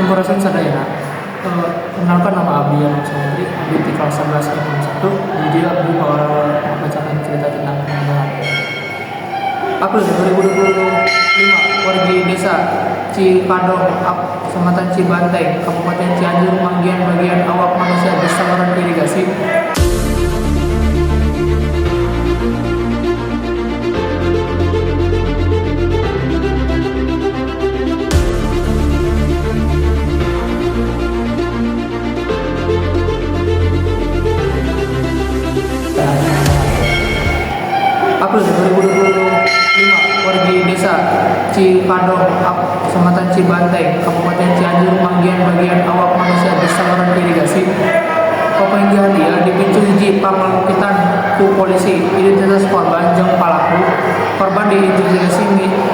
Sampurasun sadayana. Kenalkan, nama abdi Anam Samudri, abdi di kelas 11 M1. Di dieu abdi bakal membacakan cerita tentang pembunuhan. April 2025, wargi desa Cikadong, Kecamatan Cibanteng, Kabupaten Cianjur manggihan bagian awak manusia di saluran irigasi. April 2025, wargi desa Cikadong, Kecamatan Cibanteng, Kabupaten Cianjur manggihan bagian awak manusia di saluran irigasi. Papanggihan ieu dipicu hiji panglengkitan ku polisi identitas korban jeung palaku. Korban diidentifikasi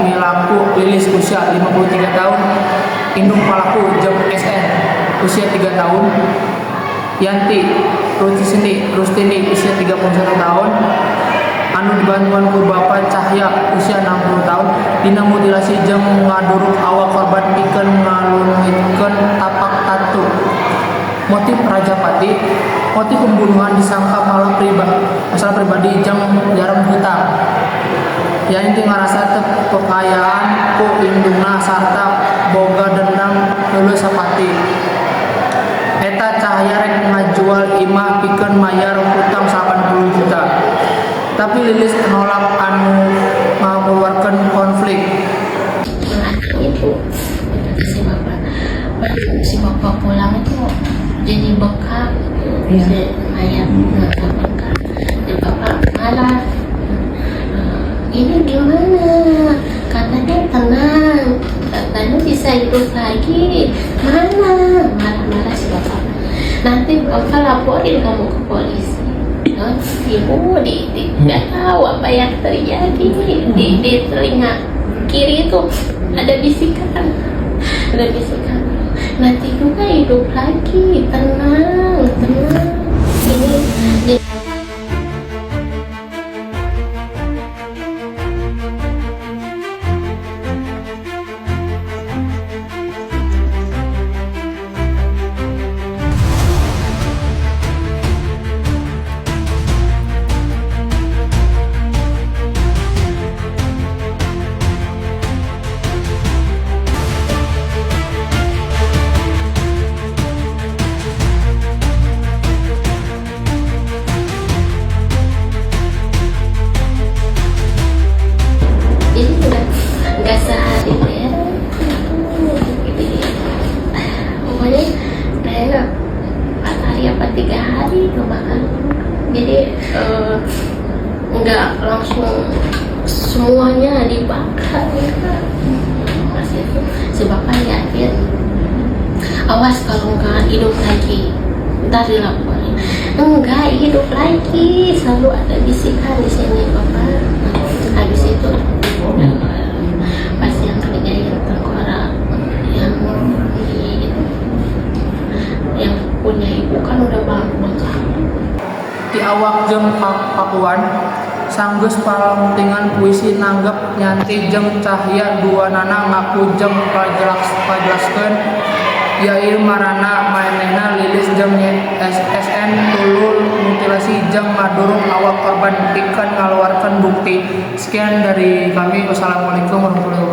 milaku Lilis usia 53 tahun, indung palaku jeung SN usia 3 tahun, Yanti Rustini usia 31 tahun, anu dibantuan ku Bapak Cahya usia 60 tahun dina mutilasi jeung ngaduruk awak korban pikeun ngaleungitkeun tapak tatu. Motif Rajapati, motif pembunuhan disangka malah pribadi, masalah pribadi jeung jaram hutang. Yanti ngarasa teu pekayaan ku indungna sarta boga dendam heuleuh sapati. Eta Cahya rek ngajual imah pikeun mayar hutang 80 juta. Tapi Lilis nolak anu ngaluarkeun konflik. Itu kata si bapak, pas si bapak pulang itu jadi bengkak si mayat nggak bengkak. Jadi bapak marah, "Eh, ini gimana? Katanya tenang, katanya bisa hidup lagi, mana?" Marah-marah si bapak. "Nanti bapak laporin kamu ke polisi." Oh, ibu nggak tahu apa yang terjadi di telinga kiri itu ada bisikan, ada bisikan, "Nanti juga hidup lagi, tenang, tenang." Ini jadi nggak sehari beres itu. Jadi pokoknya kayaknya 4 hari apa 3 hari kebakaran. Jadi nggak langsung semuanya dibakar ya. Pas itu si bapak yakin, "Awas kalau nggak hidup lagi, ntar dilaporin." "Enggak hidup lagi," selalu ada bisikan di sini bapak. Habis itu pas yang kerjain tengkorak yang di itu, yang punya ibu kan udah bengkak. Ti awak jeung pakuan sanggeus palengtingan puisi nanggep Yanti jeung Cahya duanana ngaku jeung pajelaskeun yair marana manehna Lilis jeung SN tuluy mutilasi jeung ngaduruk awak korban pikeun ngaluarkeun bukti. Sekian dari kami. Wassalamualaikum warahmatullahi wabarakatuh.